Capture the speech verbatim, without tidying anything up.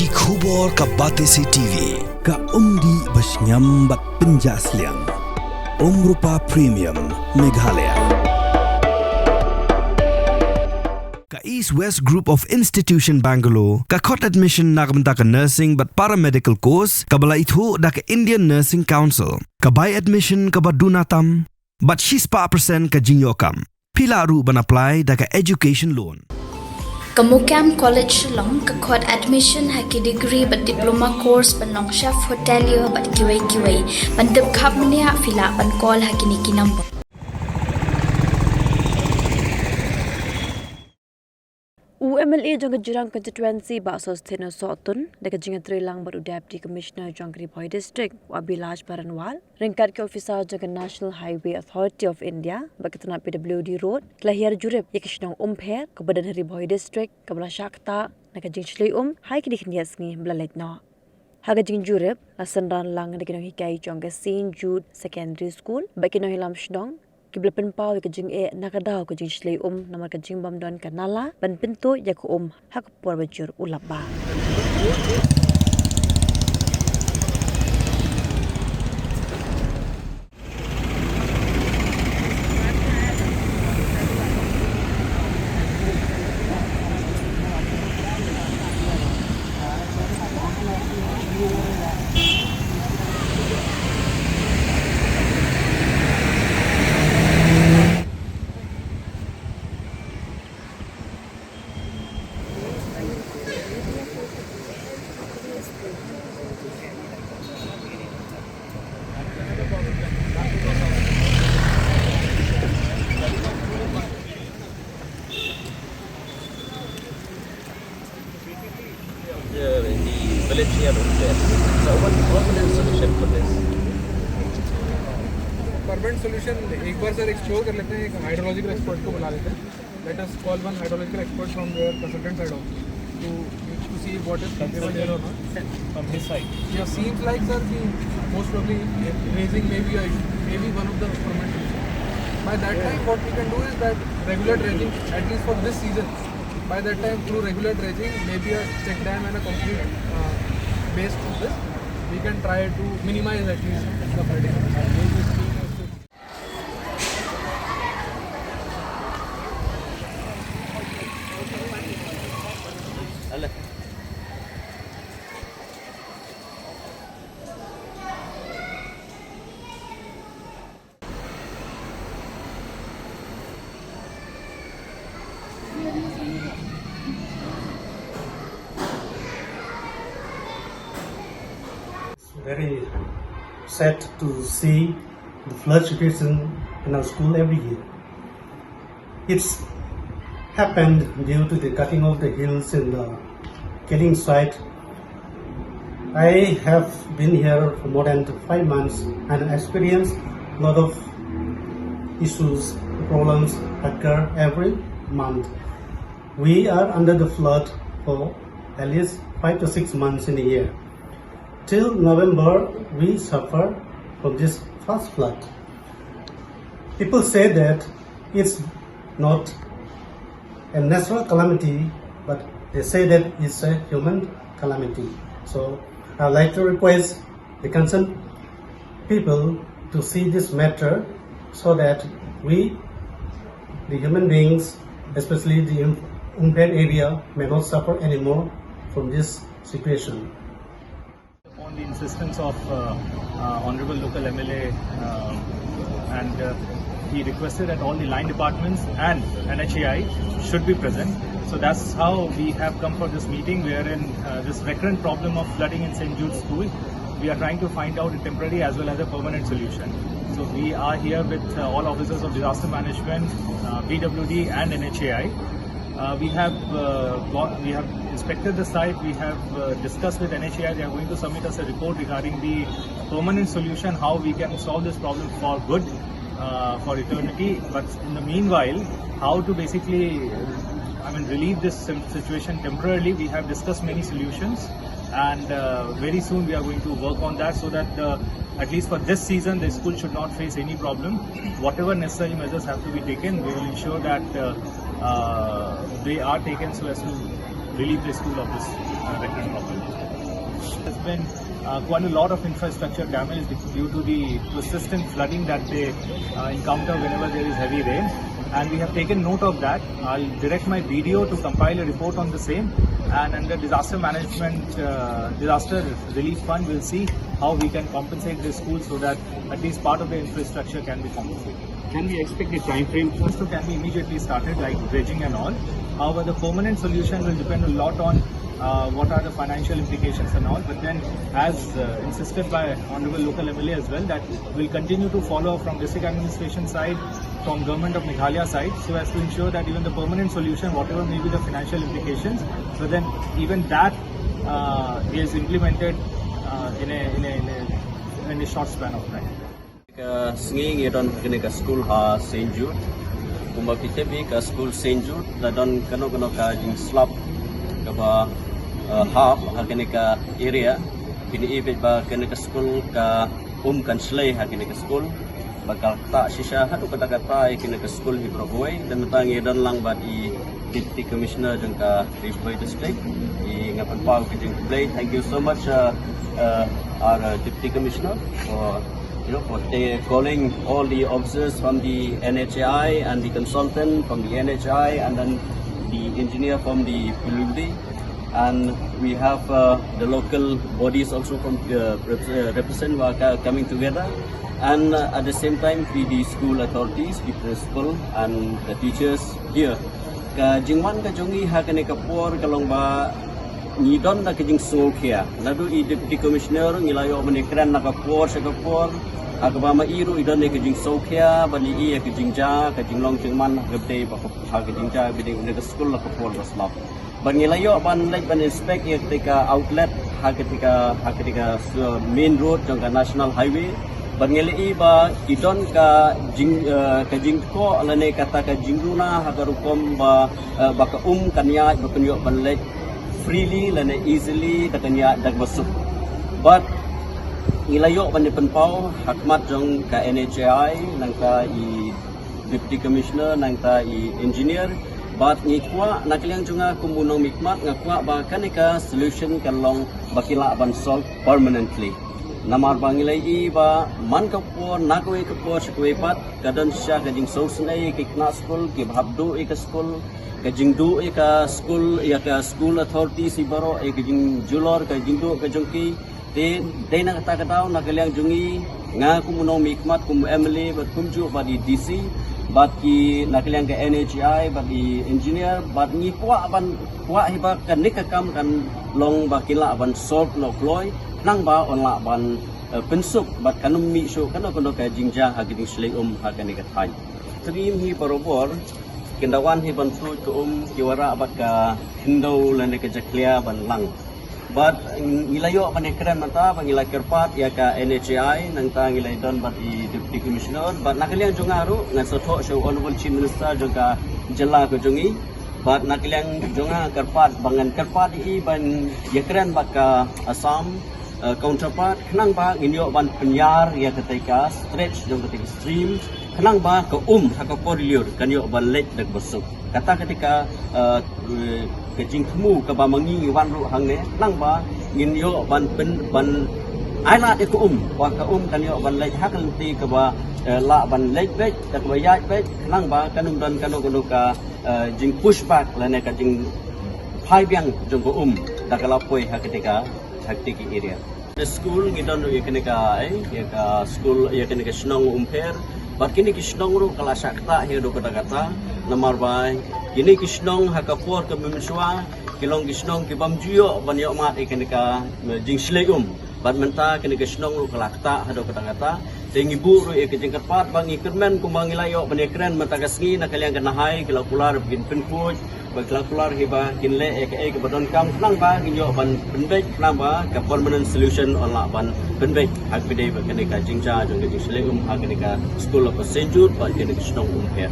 Ki khubor ka Batesi T V, ka umdih ba shngiam bad pynjah sliang. Umrupa Premium, Meghalaya. Ka East West Group of Institution Bangalore, ka khot admission na ka bynta ka nursing bad paramedical course, kaba la ithuh da ka Indian Nursing Council, ka bai admission kaba duna tam, bad shispah percent ka jingïoh kam. Phi lah ruh ban apply da ka education loan. Ka Mukam College Shillong ka khot admission ha ki degree bad diploma course ban long chef hotelier bad kiwei kiwei. Ban tip khapkhap mynne phi lah ban call ha kine ki number. U M L A jong ka Jirang Constituency, Bah Sostheno Sohtun, da ka jingïatreilang bad u Deputy Commissioner jong ka Ri Bhoi District, u Abhilash Baranwal, ryngkat ki officer jong ka National Highway Authority of India bad ka tnat P W D Road, ki la hiar jurip ïa ka shnong Umpher, kaba don ha Ri Bhoi District, kaba la shah ktah na ka jingshlei um ha kine ki khyndiat sngi ba la leit noh. Ha ka jingjurip la synran lang da ki nonghikai jong ka Saint Jude Secondary School bad ki nongïalam shnong, kiba la pynpaw ïa ka jingeh na ka daw ka jingshlei um namar ka jingbym don ka nala ban pyntuid ïa ka um ha ka por ba jur u lapbah. Here in the village here, there. So what, what will be the solution for this? परमानेंट सोल्यूशन एक बार सर एक्सप्लोर कर लेते हैं, एक हाइड्रोलॉजिकल एक्सपर्ट को बुला लेते हैं। Let us call one hydrological expert from their consultant side also to, to see what is feasible here or not. From his side. Yeah, seems like, sir, the most probably raising may be a, may be one of the permanent solution. By that time, what we can do is that regular dredging, at least for this season, by that time, through regular dredging, maybe a check dam and a concrete, uh, base to this, we can try to minimize at least the flooding. Very sad to see the flood situation in our school every year. It's happened due to the cutting of the hills in the Killing site. I have been here for more than five months and experienced a lot of issues, problems occur every month. We are under the flood for at least five to six months in a year. Till November, we suffer from this first flood. People say that it's not a natural calamity, but they say that it's a human calamity. So I'd like to request the concerned people to see this matter so that we, the human beings, especially the Umpher area, may not suffer anymore from this situation. On the insistence of uh, uh, Honorable local M L A, uh, and uh, he requested that all the line departments and N H A I should be present. So that's how we have come for this meeting, wherein uh, this recurrent problem of flooding in Saint Jude's School, we are trying to find out a temporary as well as a permanent solution. So we are here with uh, all officers of disaster management, uh, P W D and N H A I. Uh, we have uh, got, we have inspected the site. We have uh, discussed with N H A I. They are going to submit us a report regarding the permanent solution, how we can solve this problem for good, uh, for eternity. But in the meanwhile, how to basically, I mean, relieve this sim- situation temporarily. We have discussed many solutions, and uh, very soon we are going to work on that so that the at least for this season, the school should not face any problem. Whatever necessary measures have to be taken, we will ensure that uh, uh, they are taken so as to relieve the school of this uh, recurrent problem. There's been uh, quite a lot of infrastructure damage due to the persistent flooding that they uh, encounter whenever there is heavy rain. And we have taken note of that. I'll direct my B D O to compile a report on the same, and under disaster management, uh, disaster relief fund, we'll see how we can compensate the school so that at least part of the infrastructure can be compensated. Can we expect the time frame? Construction can be immediately started, like dredging and all. However, the permanent solution will depend a lot on uh, what are the financial implications and all. But then, as uh, insisted by Honorable Local M L A as well, that we'll continue to follow from district administration side, from government of Meghalaya side, so as to ensure that even the permanent solution, whatever may be the financial implications, but then even that uh, is implemented uh, in, a, in, a, in, a, in a short span of time. Ka sngi ngi don kane ka skul ha Saint Jude. Kumba phi tip hi ka skul Saint Jude la don kano kano ka jingslap kaba uh, hap ha kane ka area. Kini i ba kane ka skul ka um kan shlei ha kane ka skul. Ba ka ta shisha haduh kata kata i kane ka skul hi bro boy dan tang i don lang bad i Deputy Commissioner jong ka Ri Bhoi District. I nga pynpaw ka jingkhublei. Thank you so much, uh, uh, our uh, Deputy Commissioner, for you know for ta- calling all the officers from the N H A I and the consultant from the N H A I and then the engineer from the P W D. And we have uh, the local bodies also from uh, rep- uh, represent who are co- coming together. And uh, at the same time, with the school authorities, the principal and the teachers here. Ka jingwan ka jong ngi ha kane ka por ka long ba ngi don da ka jingsngewkhia. Naduh i Deputy Commissioner ngi la ïoh ban ïakren na ka por sha ka por. Ha kaba ma i ruh i don da ka jingsngewkhia ban i ïa ka jingjia ka jinglong jingman ha ka bynta ba ka ha ka jingjia bad ka skul la ka por ba slap. Ban ngi la ïoh ban leit ban inspect ïa kata ka outlet ha kata ka ha kata ka uh, main road jong ka national highway. Ban ngi la i ba i don ka jing uh, ka jingkoh lane kata ka jingduna ha ka rukom ba uh, ba ka um kan ïaid ba kan ïoh ban leit freely lane easily da kan ïaid da ba suk. But ngi la ïoh ban ïa pynpaw ha khmat jong ka N H A I nangta i Deputy Commissioner nangta i engineer. Bad ngi kwah na ka liang jong nga kum u nongmihkhmat nga kwah ba kane ka solution kan long ba ki lah ban solve permanently. Namar ba ngi la i ba man ka por na kawei ka por sha kawei pat ka don shisha ka jingsngewsynei ki khynnah skul kiba hap duh ïa ka skul, ka jingduh ïa ka skul, ïa ka school authorities i baroh, ïa ka jingjulor ka jingduh ka jong ki. Te dei na kata ka daw na ka liang jong ngi nga kum u nongmihkhmat kum u M L A bad kumjuh bad i D C bad ki na ka liang ka N H A I bad i engineer bad ngi kwah ban kwah hi ba kane ka kam kan long ba ki lah ban solve noh kloi khnang ba un lah ban uh, pynsuk bad kan ym mih shuh kano kano ka jingjia ha ka jingshlei um ha kane ka thaiñ. Stream hi barabor kin da wan hi ban tuid ka um ki wanrah bad ka khyndew lane ka jakhlia ban lang. Bad ngi la ïoh ban ïakren mynta ba ngi la kyrpad ïa ka N H A I nangta ngi la don bad i Deputy Commissioner bad na ka liang jong nga ruh ngan sa thoh sha u Honorable Chief Minister jong ka jylla ka jong ngi. Bad na ka liang jong nga kyrpad ba ngan kyrpad ïa i ban ïakren bad ka Assam uh, counterpart khnang ba ngin ïoh ban pynïar ïa kata ka stretch jong kata ka stream khnang ba ka um ha ka por lyiur kan ïoh ban leit da kaba suk. Kata kata ka uh, ka jingthmu kaba ma ngi ngi wan ruh hangne khnang ba ngin ïoh ban pyn ban ai lad ïa ka um ba ka um kan ïoh ban leit ha ka lynti kaba uh, lah ban leit beit da kaba ïaid beit khnang ba kan ym don kano kano ka uh, jing push back lane ka jingphai biang jong ka um da ka la poi ha kata ka ha kata ka area. Ka school ngi don ruh ïa kane ka ai ïa ka school ïa kane ka shnong Umpher. Bad kine ki shnong ruh ka la shah ktah hi haduh katta katta namar ba kine ki shnong ha ka por ka mynshuwa ki long ki shnong ki bym ju ïoh ban ïoh mad ïa kane ka jingshlei um. Bad mynta kane ka shnong ruh ka la ktah haduh katta katta. Te ngi buh ruh ïa ka jingkyrpad ba ngi kyrmen kumba ngi la ïoh ban ïakren mynta ka sngi na ka liang ka Nahai ki la kular ba kin pynkhuid ba ki la kular hi ba kin leh ïa kaei kaba donkam khnang ba ngin ïoh ban pynbeit khnang ba ka permanent solution un lah ban pynbeit ha kaba dei ba kane ka jingjia jong ka jingshlei um ha kane ka school of Saint Jude bad kane ka shnong Umpher.